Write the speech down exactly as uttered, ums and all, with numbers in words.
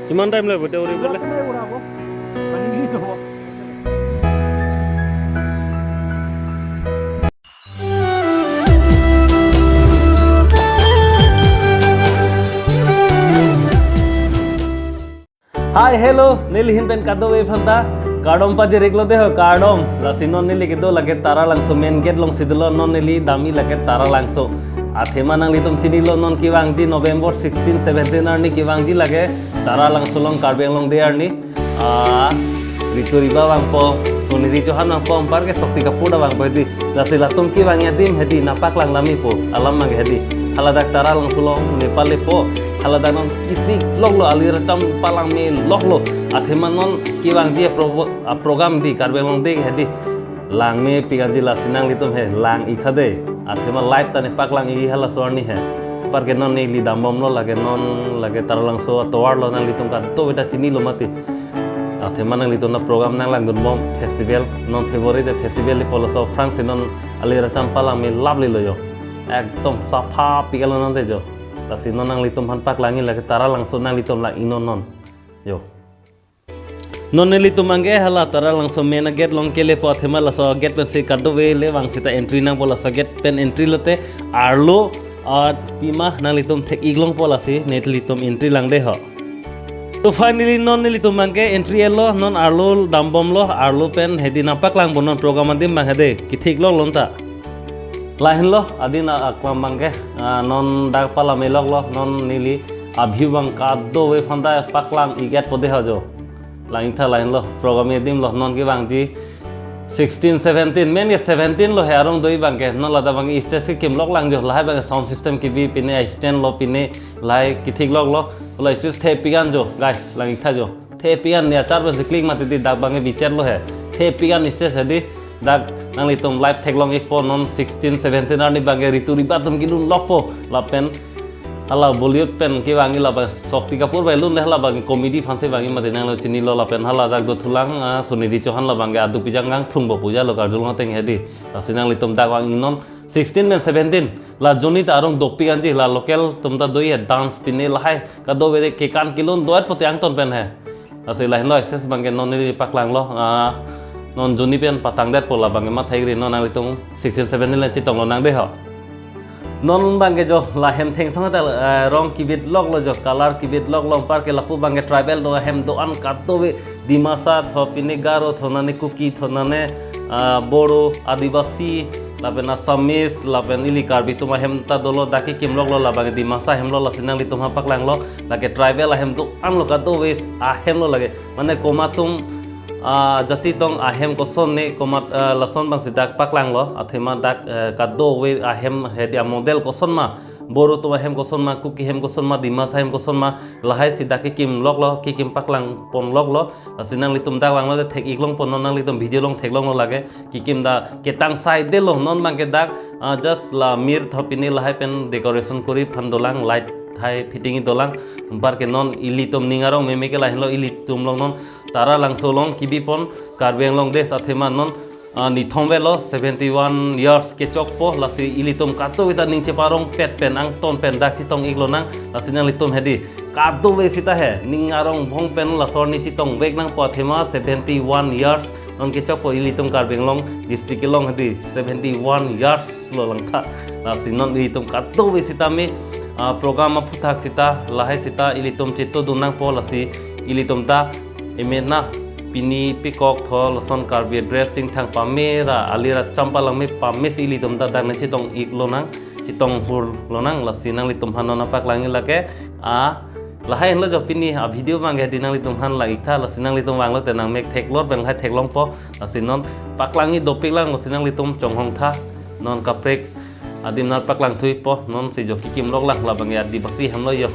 কিমান টাইম লাগিব এতিয়া উৰিবলৈ? Hi, hello, neli ahin pen kadokave aphanta kardom pajir-iklo deho, kardom. Lasi non neli kedo lake Taralangso main gate alongsi dolo, non neli damji lake Taralangso. Athema nanglitum chinilo, non kevangji November sixteen seventeen arni kevangji lake Taralangso along Karbi Anglong Day arni. Ah, Ritu Riba vangpo, Soniri Chauhan vangpo, anparke Shakti Kapoor ta vangpo hedi. Lasi latum kevangji adim hedi nangpaklang damji po, alam abangke hedi. Haladak Taralangso along Nepal lepo, haladak non isi loklo, aliracham palangme loklo. Athema non kevangji apro-, aprogram di, Karbi Anglong Day hedi. Langme pikanji, lasi nanglitum he lang-iktha dei. Athema live ta nangpaklang-ikji halaso arni he. Anparke non neli dambomlo, lake non lake Taralangso atovarlo, nanglitum kadokave ta chinilo mati. Athema nanglitum nangprogram nanglangdunbom festival, non February de festival lepo, laso aphrangsi non aliracham palangme laplelo jo. Ekdom sapha pikalo nonte jo. Lasi non nanglitum aphan paklangji lake Taralangso, nanglitum lang-iknon non. Jo. Non nelitum abangke hala Taralangso main gate along kelepo, athema laso gate pensi kadokave le vang seta entry nangpo, laso gate pen entry lote arlo, ah, pima nanglitum thek-iklongpo, lasi nelitum entry lang deho. To finally non nelitum abangke entry etlo, non arlo dambomlo, arlo pen hedi nangpaklangpo non program adim abang hedi, kethek loklonta. Lahenlo, adin aklam abangke, ah, non dak palangme loklo, non neli a-view abang kadokave aphanta paklang-ik-etpo deho jo. Lang-iktha, lahenlo, program adim lo, non kevangji sixteen seventeen, main ke seventeen lo he arong doji abangke, non ladak abang stage kekim loklang jo, lahai abang sound system kebi, pine stand lo, pine lahai kethek loklo, lo isi thepik an jo, guys, lang-iktha jo. Thepik an ne achar pensi klik mati di, dak abangke bichet lo he. Thepik an stage hedi, dak nanglitum live theklong-ikpo, non sixteen seventeen arni abangke Ritu Riba atum kelun lokpo, lapen hala Bollywood pen kevangji labang Shakti Kapoor bai lun le, hala abangke comedy aphansi vangji mati, nanglo chinilo, lapen haladak dothulang, ah, Soniri Chauhan, labangke aduk pijang kangphlungpo, puja lo karjulong ateng hedi. Lasi nanglitum dak vang-iknon, sixteen pen seventeen, la ajoine ta arong dopik anji, la local atum ta doji, dance pine lahai kadokave kekan kelun do-et pote angton pen he. Lasi lahenlo, access abangke non neli paklanglo, ah, non ajoine pen patangdetpo, labangke matha-ikri, non nanglitum sixteen seventeen le chetonglonang deho. Non abangke jo la hem thengsong ta, eh, rong kebit loklo jo, color kebit loklo, anparke lapu abangke tribal do ahem do-an kadokave, Dimasa tho, pine Garo tho, nane Kuki tho, nane, ah, Bodo, Adivasi, lapen Assamese, lapen ili Karbi atum ahem ta dolo, dak kekim loklo, labang Dimasa ahem lo, lasi nanglitum aphan paklanglo, lake tribal ahem do-an lo, kadokave ahem lo lake. Mane komat atum, ah, jati tong ahem koson ne, komat, ah, lason abangsi dak paklanglo, athema dak, eh, kadokave ahem hedi a-model koson ma, Bodo atum ahem koson ma, Kuki ahem koson ma, Dimasa ahem koson ma, lahai si dak kekim loklo, kekim paklangpon loklo. Lasi nanglitum dak vanglo te thek-iklongpo non, nanglitum video along theklonglo lake. Kekim dak ketang saidelo, non abangke dak, ah, just la mir tho pine lahai pen decoration kori aphan dolang, light hai fitting dolang. Anparke non ilitum ning arong meme ke lahenlo, ilitum along non Taralangso along kebipon Karbi Anglong Day athema non, ah, nithom avelo, seventy one years kechokpo, lasi ilitum kadokave ta ning cheparongpet pen angton pen dak chetong-iklonang, lasi nanglitum hedi kadokave seta he ning arong bhong pen laso arni chetongveknangpo, athema seventy one years non kechokpo ilitum Karbi Anglong district along hedi, seventy one years lo langtha. Lasi non ilitum kadokave seta me, ah, program aphuthak seta, lahai seta ilitum chetongdun nangpo, lasi ilitum ta emena pini pekok tho lason Karbi dress tingthang pame ra, aliracham palangme pame si ilitum ta dak nangchetong-iklonang, chetong hurlonang, lasi nanglitum aphan non paklangji lake, ah, lahai henlo jo pini a-video abangke hedi, nanglitum aphan lang-iktha, lasi nanglitum vanglo te nangmek theklor pen lahai theklongpo, lasi non paklangji dopiklang, lasi nanglitum chonghongtha, non kaprek adim nangpaklangthupo, non si jo kekim loklang, labangke Adivasi ahem lo jo.